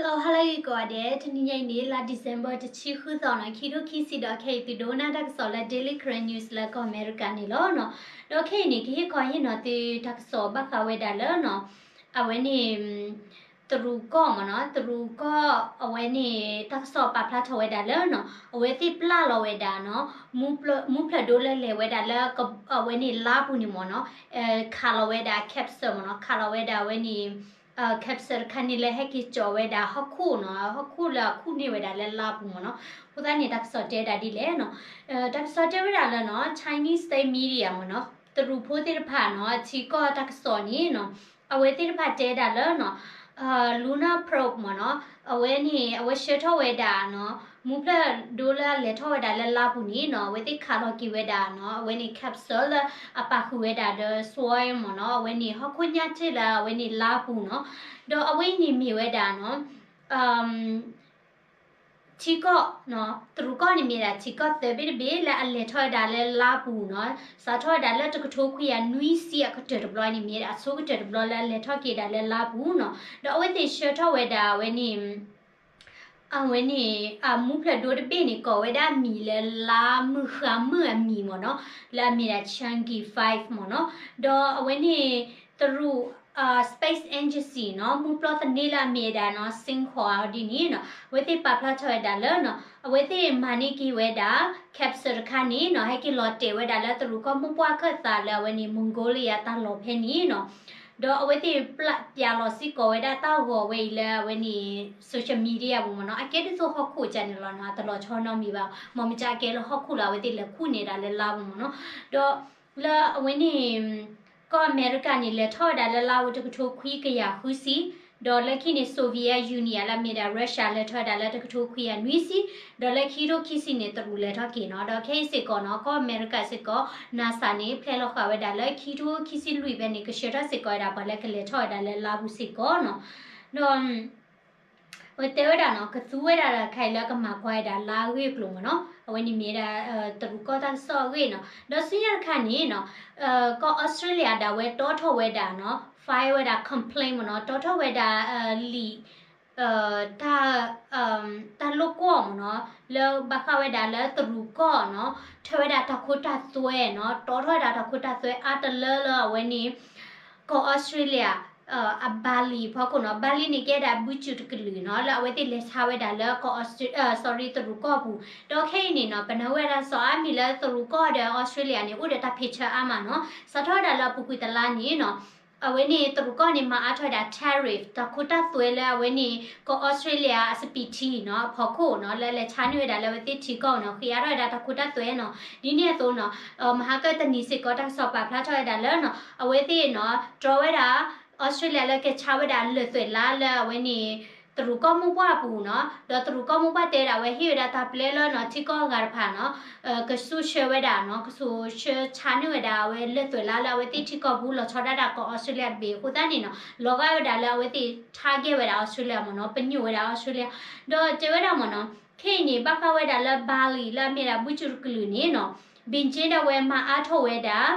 Hello, hello ကိးဂၤဒဲး, တနံၤညါအံၤန့ၣ် လါ December တဆံဃုသီနီၤ, ခံထိခံဆံဒီး ခဲအံၤသုဒိကနၣ်တၢ်ကစီၣ်လၢ Daily Karen News လၢကီၢ်အမဲရကၤန့ၣ်လီၤနီၤ. ဒီးခဲအံၤန့ၣ် ကဟ့ၣ်ခီဟ့ၣ်နီၤသုတၢ်ကစီၣ်ဘၣ်ဃးဝဲဒၣ်လၢနီၤ, အဝဲန့ၣ် တရူးကီၢ်မ့ၢ်နီၤ, တရူးကီၢ်အဝဲန့ၣ် တၢ်ကစီၣ်ပာ်ဖျါထီၣ်ဝဲဒၣ်လၢနီၤ, အဝဲသ့ၣ်ပျၢ်လီၤဝဲဒၣ်နီၤ, မူဖျၢၣ်ဒိလၢလဲၤဝဲဒၣ်လၢ အဝဲန့ၣ်လါပူၤန့ၣ်မ့ၢ်နီၤ, ခးလီၤဝဲဒၣ် capsule မ့ၢ်နီၤ, ခးလီၤဝဲဒၣ်အဝဲန့ၣ် capsule တခါန့ၣ်လၢဟဲက့ၤကၠီၤဝဲဒၣ်ဟီၣ်ခိၣ်နီၤ, ဟီၣ်ခိၣ်လၢအခူၣ်န့ၢ်ဝဲဒၣ်လၢလါပူၤမ့ၢ်နီၤ. အဃိသတးန့ၣ် တၢ်ကစီၣ်တဲဝဲဒၣ်ဒ်လဲၣ်နီၤ, တၢ်ကစီၣ်တဲဝဲဒၣ်လၢနီၤ Chinese state media မ့ၢ်နီၤ, တရူးဖိသ့ၣ်တဖၣ်နီၤ ထံကီၢ်တၢ်ကစီၣ်န့ၣ်နီၤ, အဝဲသ့ၣ်တဖၣ်တဲဒၣ်လၢနီၤ Lunar probe မ့ၢ်နီၤ, အဝဲန့ၣ် အဝဲဆှၢထီၣ်ဝဲဒၣ်နီၤ, မူဖျၢၣ်ဒိလၢအလဲၤထီၣ်ဝဲဒၣ်လၢလါပူၤန့ၣ်နီၤ, အဝဲသ့ၣ်ခးလီၤက့ၤဝဲဒၣ်နီၤ, အဝဲန့ၣ် capsule လၢအပာ်ဃုာ်ဝဲဒၣ်ဒီး soil မ့ၢ်နီၤ, အဝဲန့ၣ်ဟီၣ်ခိၣ်ညၣ်တ့ၢ်လၢအဝဲန့ၣ်လါပူၤနီၤ. ဒီးအဝဲအံၤန့ၣ်မ့ၢ်ဝဲဒၣ်နီၤ ထံကီၢ်, တရူးကီၢ်န့ၣ်မ့ၢ်ဒၣ်ထံကီၢ်သၢဘ့ၣ်တဘ့ၣ်လၢအလဲၤထီၣ်ဝဲဒၣ်လၢလါပူၤနီၤ, စးထီၣ်ဝဲဒၣ်လၢတကထိခွံကယၤနွံဆံအကတၢၢ်တဘျီန့ၣ် မ့ၢ်ဒၣ်အဆိကတၢၢ်တဘျီလၢအလဲၤထီၣ်က့ၤဒၣ်လၢလါပူၤနီၤ. ဒီးအဝဲသ့ၣ်ဆှၢထီၣ်ဝဲဒၣ်အဝဲန့ၣ် အဝဲန့ၣ် အမူဖျၢၣ်ဒိတဘ့ၣ်န့ၣ် ကိးဝဲဒၣ်အမံၤလၢလါမုၢ်ဃါမုၢ်အမံၤမ့ၢ်နီၤ, လၢအမ့ၢ်ဒၣ် Chang'e five မ့ၢ်နီၤ. ဒီးအဝဲန့ၣ် တရူး Space Agency နီၤ, မူပျီသန့လၢအမ့ၢ်ဝဲဒၣ်နီၤ Xinhua အီၤဒ်န့ၣ်နီၤ, အဝဲသ့ၣ်ပာ်ဖျါထီၣ်ဝဲဒၣ်လၢနီၤ, အဝဲသ့ၣ်မၤန့ၢ်က့ၤဝဲဒၣ် capsule တခါန့ၣ်နီၤ, ဟဲက့ၤလီၤတဲာ်ဝဲဒၣ်လၢတရူးကီၢ်မိၢ်ပှၢ်ခၢၣ်သးလၢအဝဲန့ၣ် Mongolia တၢ်လီၢ်ဖဲန့ၣ်နီၤ. ဒီးအဝဲသ့ၣ်ပျးလီၤစ့ၢ်ကီးဝဲဒၣ်တၢ်ဂီၤဝဲအံၤလၢအဝဲန့ၣ် social media ပူၤမ့ၢ်နီၤ, အကဲဒ်သိးဟီၣ်ခိၣ်ကန့ၣ်လီၤနီၤ, အတလီၤဆီနီတမံၤဘၣ်, မ့ၢ်မ့ၢ်ကဲလၢဟီၣ်ခိၣ်လၢအဝဲသ့ၣ်လဲၤခူၣ်န့ၢ်ဒၣ်လၢလါပူၤမ့ၢ်နီၤ. ဒီးလၢအဝဲန့ၣ် ကီၢ်အမဲရကၤန့ၣ် လဲၤထီၣ်ဝဲဒၣ်လၢလါပူၤတကထိခွံကယၤဃုဆံ, ဒီးလၢခံန့ၣ် Soviet Union လၢအမ့ၢ်ဒၣ် Russia လဲၤထီၣ်ဝဲဒၣ်လၢတကထိခွံကယၤနွံဆံ, ဒီးလၢခံထိခံဆံန့ၣ် တရူးလဲၤထီၣ်က့ၤနီၤ. ဒီးခဲအံၤစ့ၢ်ကီးနီၤ ကီၢ်အမဲရကၤစ့ၢ်ကီး NASA န့ၣ် ဖျဲလီၤဃာ်ဝဲဒၣ်လၢခံထိခံဆံလွံၢ်ဖဲန့ၣ် ကဆှၢထီၣ်စ့ၢ်ကီးဝဲဒၣ်ပှၤလၢကလဲၤထီၣ်ဝဲဒၣ်လၢလါပူၤစ့ၢ်ကီးနီၤ. ဒီး တဲဝဲဒၣ်နီၤ, ကသူဝဲဒၣ်တၢ်တခါအံၤလၢကမၤကွၢ်ဝဲဒၣ်လါအဂ့ၢ်အကျိၤမ့ၢ်နီၤ, အဝဲန့ၣ်မ့ၢ်ဒၣ် တရူးကီၢ်တၢ်ကစီၣ်အဂ့ၢ်နီၤ. ဒီးဆူညါတခါန့ၣ်နီၤ, ကီၢ်အီစထြ့လယါဒၣ်ဝဲတီထီၣ်ဝဲဒၣ်နီၤ, file ဝဲဒၣ် complaint မ့ၢ်နီၤ, တီထီၣ်ဝဲဒၣ် လံာ် တၢ် တၢ်လိာ်ကွီၢ်မ့ၢ်နီၤ, လၢဘၣ်ဃးဝဲဒၣ်လၢတရူးကီၢ်နီၤ, ထၢဝဲဒၣ်တၢ်ခိတၢ်သွဲနီၤ, တီထီၣ်ဝဲဒၣ်တၢ်ခိတၢ်သွဲအါတလၢလၢအဝဲန့ၣ် ကီၢ်အီစထြ့လယါ အ Bali ဖီခိၣ်နီၤ, Bali န့ၣ်ကဲဒၣ်ဘုကၠူၣ်တကလုာ်နီၤ, လၢအဝဲသ့ၣ်လဲၤဆါဝဲဒၣ်လၢကီၢ်အီစထြ့, sorry တရူးကီၢ်ပူၤ. ဒီးခဲအံၤန့ၣ်နီၤ, ပနၢ်ဝဲဒၣ်စီၤအါမံၤလၢတရူးကီၢ်ဒီးအီစထြ့လယါန့ၣ် အိၣ်ဒီးတၢ်ဖံးဆၢအါမးနီၤ, စးထီၣ်ဝဲဒၣ်လၢအပူၤကွံာ်တလါန့ၣ်နီၤ, အဝဲန့ၣ်တရူးကီၢ်န့ၣ် မၤအါထီၣ်ဝဲဒၣ် tariff တၢ်ခိတၢ်သွဲလၢအဝဲန့ၣ် ကီၢ်အီစထြ့လယါအစပံးထံနီၤ, အဖီခိၣ်နီၤ, လၢလဲၤဆါန့ၢ်ဝဲဒၣ်လၢအဝဲသ့ၣ်ထံကီၢ်နီၤ, ဃ့အါထီၣ်ဝဲဒၣ်တၢ်ခိတၢ်သွဲနီၤ. ဒ်န့ၣ်အသိးနီၤ, မဟါကတနံၤစ့ၢ်ကီး တၢ်ကစီၣ်ပာ်ဖျါထီၣ်ဝဲဒၣ်လၢနီၤ, အဝဲသ့ၣ်နီၤ တြီဝဲဒၣ် အီစထြ့လယါလၢကဆါဝဲဒၣ်လၢၢ်သွဲၣ်လါလၢအဝဲန့ၣ် တရူးကီၢ်မိၢ်ပှၢ်အပူၤနီၤ, ဒီးတရူးကီၢ်မိၢ်ပှၢ်တဲဝဲဒၣ် အဝဲဟ့ၣ်ဝဲဒၣ်တၢ်ပျဲလၢနီၤ ထံကီၢ်အဂၤတဖၣ်နီၤ, ကစိာ်ဆှၢဝဲဒၣ်နီၤ, ကစိာ်ဆှၢဆါန့ၢ်ဝဲဒၣ်အဝဲလၢၢ်သွဲၣ်လါလၢအဝဲသ့ၣ်ထံကီၢ်ပူၤ လီၤဆီဒၣ်တၢ်ကီၢ်အီစထြ့လယါတဘ့ၣ်အဃိသတးန့ၣ်နီၤ, လီၤဂာ်ဝဲဒၣ်လၢအဝဲသ့ၣ် target ဝဲဒၣ်အီစထြ့လယါမ့ၢ်နီၤ, ပညိၣ်ဝဲဒၣ်အီစထြ့လယါ. ဒီးတဲဝဲဒၣ်မ့ၢ်နီၤ, ခဲအံၤန့ၣ် ဘၣ်ဃးဝဲဒၣ်လၢ Bali လၢအမ့ၢ်ဒၣ်ဘုကၠူၣ်တကလုာ်န့ၣ်နီၤ, Beijing ဒၣ်ဝဲမၤအါထီၣ်ဝဲဒၣ်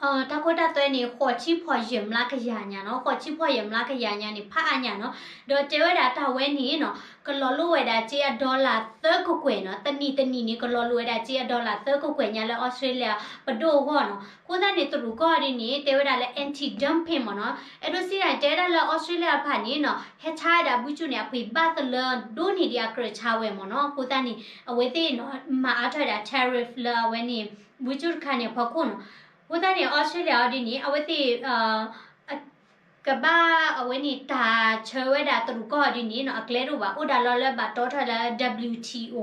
တၢ်ခိတၢ်သွဲန့ၣ် ဃိးဆံဖီၣ်ယဲၢ်မျးကယၤညါနီၤ, ဃိးဆံဖီၣ်ယဲၢ်မျးကယၤညါန့ၣ် ဖးအါညါနီၤ. ဒီးတဲဝဲဒၣ်တၢ်ဝဲန့ၣ်နီၤ, ကလီၤလိၢ်ဝဲဒၣ်စ့အdollarသၢကကွဲၢ်နီၤ, တနံၣ်တနံၣ်န့ၣ် ကလီၤလိၢ်ဝဲဒၣ်စ့အdollarသၢကကွဲၢ်ညါလၢအီစထြ့လယါပဒိၣ်အဂီၢ်နီၤ. အဃိသတးန့ၣ် တရူးကီၢ်ဒ်န့ၣ် တဲဝဲဒၣ်လၢ anti-dumping မ့ၢ်နီၤ, အဲၣ်ဒိးစံးဒၣ် တဲဝဲဒၣ်လၢအီစထြ့လယါတဖၣ်န့ၣ်နီၤ, ဟဲဆါဝဲဒၣ်ဘုကၠူၣ်န့ၣ် အပှ့ၤဘၣ်သလၢဒိၣ်န့ၢ်ဒံးအကြၢးဆါဝဲမ့ၢ်နီၤ. အဃိသတးန့ၣ် အဝဲသ့ၣ်နီၤ မၤအါထီၣ်ဝဲဒၣ် tariff လၢအဝဲန့ၣ် ဘုကၠူၣ်တခါန့ၣ်အဖီခိၣ်နီၤ. အဃိသတးန့ၣ် အီစထြ့လယါအီၤဒ်န့ၣ် အဝဲသ့ၣ် ကဘၣ်အဝဲန့ၣ် တၢ်ဆၢဝဲဒၣ်တရူးကီၢ်အီၤဒ်န့ၣ်နီၤ အကျဲဒိၣ်ဘၣ်, အိၣ်ဒၣ်လီၤလၢဘၣ်တီထီၣ်လၢ W T O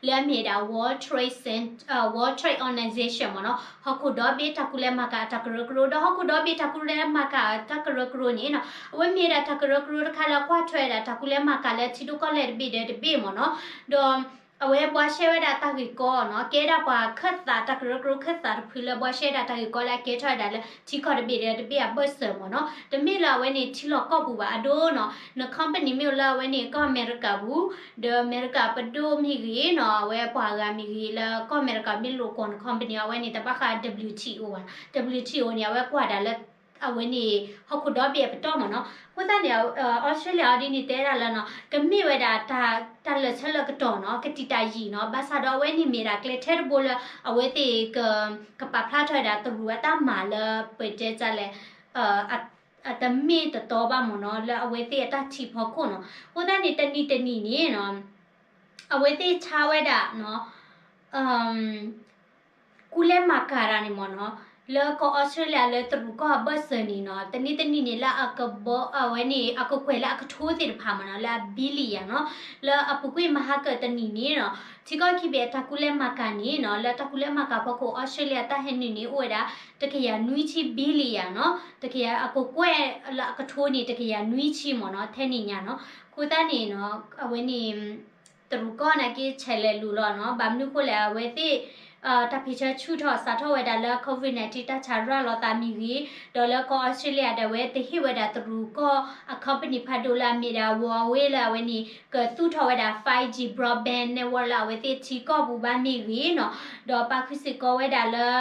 လၢအမ့ၢ်ဒၣ် World Trade Cent-, World Trade Organization မ့ၢ်နီၤ, ဟီၣ်ခိၣ်ဒီဘ့ၣ်တၢ်ကူၣ်လဲၤမၤကၤအတၢ်ကရၢကရိ, ဒီးဟီၣ်ခိၣ်ဒီဘ့ၣ်တၢ်ကူၣ်လဲၤမၤကၤအတၢ်ကရၢကရိန့ၣ်နီၤ အဝဲမ့ၢ်ဝဲဒၣ်တၢ်ကရၢကရိတခါလၢကွၢ်ထွဲဝဲဒၣ်တၢ်ကူၣ်လဲၤမၤကၤလၢထံဒိၣ်ကီၢ်လဲၢ်တဘ့ၣ်ဒီးတဘ့ၣ်မ့ၢ်နီၤ, ဒီး အဝဲဘှါရှဲဝဲဒၣ်တၢ်ဂ့ၢ်ကီနီၤ, ကဲဒၣ်ပှၤခၢၣ်သးတၢ်ကရၢကရိခၢၣ်သးတဖုလၢဘှါရှဲဒၣ်တၢ်ဂ့ၢ်ကီလၢအကဲထီၣ်ဝဲဒၣ်လၢ ထံကီၢ်တဘ့ၣ်ဒီးတဘ့ၣ်အဘၢၣ်စၢၤမ့ၢ်နီၤ, တမ့ၢ်လၢအဝဲန့ၣ်ထံလီၢ်ကီၢ်ပူၤဘၣ်အဒိနီၤ, န company မ့ၢ်အိၣ်လၢအဝဲန့ၣ်ကီၢ်အမဲရကၤပူၤ, ဒီးအမဲရကၤပဒိၣ်မ့ၢ်ဂ့ၤနီၤ, အဝဲပှၤဂၤမ့ၢ်ဂ့ၤလၢကီၢ်အမဲရကၤမ့ၢ်လိာ်ကွီၢ်န company အဝဲန့ၣ် တဘၣ်ဃး W T O ဘၣ်, W T O န့ၣ် အဝဲကွၢ်ဒၣ်လၢ အဝဲန့ၣ် ဟီၣ်ခိၣ်ဒီဘ့ၣ်အပတီၢ်မ့ၢ်နီၤ. အဃိသတးန့ၣ် အီစထြ့လယါအီၤဒ်န့ၣ် တဲဒၣ်လၢနီၤ ကမ့ၢ်ဝဲဒၣ် တၢ်လၢာ်ဆၢလၢာ်ကတီၢ်နီၤ ကတံာ်တၢ်ယံာ်နီၤ ဘၣ်ဆၣ်ဒီးအဝဲန့ၣ်မ့ၢ်ဒၣ်ကျဲထဲတဘိလၢ အဝဲသ့ၣ် ကပာ်ဖျါထီၣ်ဝဲဒၣ်တရူးအတၢ်မၤလၢပတဲတၢ်လဲၣ် အတမ့ၢ်တတီဘၣ်မ့ၢ်နီၤ လၢအဝဲသ့ၣ်အတၢ်ထံၣ်ဖီခိၣ်နီၤ. အဃိသတးန့ၣ် တနံၤတနံၤန့ၣ်နီၤ အဝဲသ့ၣ်ဆါဝဲဒၣ်နီၤ ကူလဲမၤကၤတၢ်န့ၣ်မ့ၢ်နီၤ လၢကီၢ်အီစထြ့လယါလၢတရူးကီၢ်အဘၢၣ်စၢၤန့ၣ်နီၤ တနံၤတနံၤန့ၣ် လၢအကဘီအဝဲန့ၣ် အကကွဲၢ်လၢအကထိသ့ၣ်တဖၣ်မ့ၢ်နီၤ လၢအဘံလံယၤနီၤ လၢအပူၤကွံာ်မဟါကၢၣ်တနံၤန့ၣ်နီၤ ထံကီၢ်ခံဘ့ၣ်အတၢ်ကူလဲမၤကၤန့ၣ်နီၤ လၢတၢ်ကူလဲမၤကၤဖီခိၣ် အီစထြ့လယါတၢ်ဟဲနုာ်န့ၣ် အိၣ်ဝဲဒၣ် တကယၤနွံဆံဘံလံယၤနီၤ တကယၤအကကွဲၢ်လၢအကထိန့ၣ် တကယၤနွံဆံမ့ၢ်နီၤ ထဲန့ၣ်ညါနီၤ. အဃိသတးန့ၣ်နီၤ အဝဲန့ၣ် တရူးကီၢ်န့ၣ်က့ ဆဲးလဲၤလိၤလီၤနီၤ ဘၣ်မနုၤအဃိလဲၣ် အဝဲသ့ၣ် တၢ်ဖံးဆၢဆူၣ်ထီၣ်စးထီၣ်ဝဲဒၣ်လၢ COVID nineteen တၢ်ဆါရၤလီၤသးမ့ၢ်ဂ့ၤ, ဒီးလၢကီၢ်အီစထြ့လယါဒၣ်ဝဲ တဟ့ၣ်ဝဲဒၣ်တရူးကီၢ်အ company ဖးဒိၣ်လၢအမ့ၢ်ဒၣ် Huawei လၢအဝဲန့ၣ် ကသူၣ်ထီၣ်ဝဲဒၣ် five G broadband network လၢအဝဲသ့ၣ်ထံကီၢ်ပူၤဘၣ်မ့ၢ်ဂ့ၤနီၤ, ဒီးပာ်ဃုာ်စ့ၢ်ကီးဝဲဒၣ်လၢ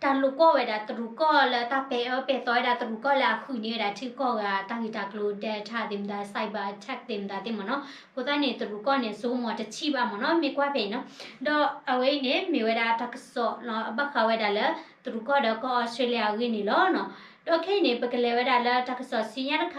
တၢ်လိာ်ကွီၢ်ဝဲဒၣ်တရူးကီၢ်လၢတၢ်ပဲာ်အၢပဲာ်သီဝဲဒၣ်တရူးကီၢ်လၢအဃုန့ၢ်ဝဲဒၣ်ထံကီၢ်ဂၤတၢ်ဂ့ၢ်တၢ်ကျိၤ data သ့ၣ်မတၤ cyber attack သ့ၣ်မတၤသ့ၣ်မ့ၢ်နီၤ. အဃိသတးန့ၣ် တရူးကီၢ်န့ၣ် စိကမီၤတဆံးဘၣ်မ့ၢ်နီၤ မ့ၢ်ကွၢ်ဖဲအံၤနီၤ. ဒီးအဝဲအံၤန့ၣ် မ့ၢ်ဝဲဒၣ်တၢ်ကစီၣ်လီၤ အဘၣ်ဃးဝဲဒၣ်လၢ တရူးကီၢ်ဒီးကီၢ်အီစထြ့လယါအဂ့ၢ်န့ၣ်လီၤနီၤ. ဒီးခဲအံၤန့ၣ် ပကလဲၤဝဲဒၣ်လၢတၢ်ကစီၣ်ဆူညါတခါ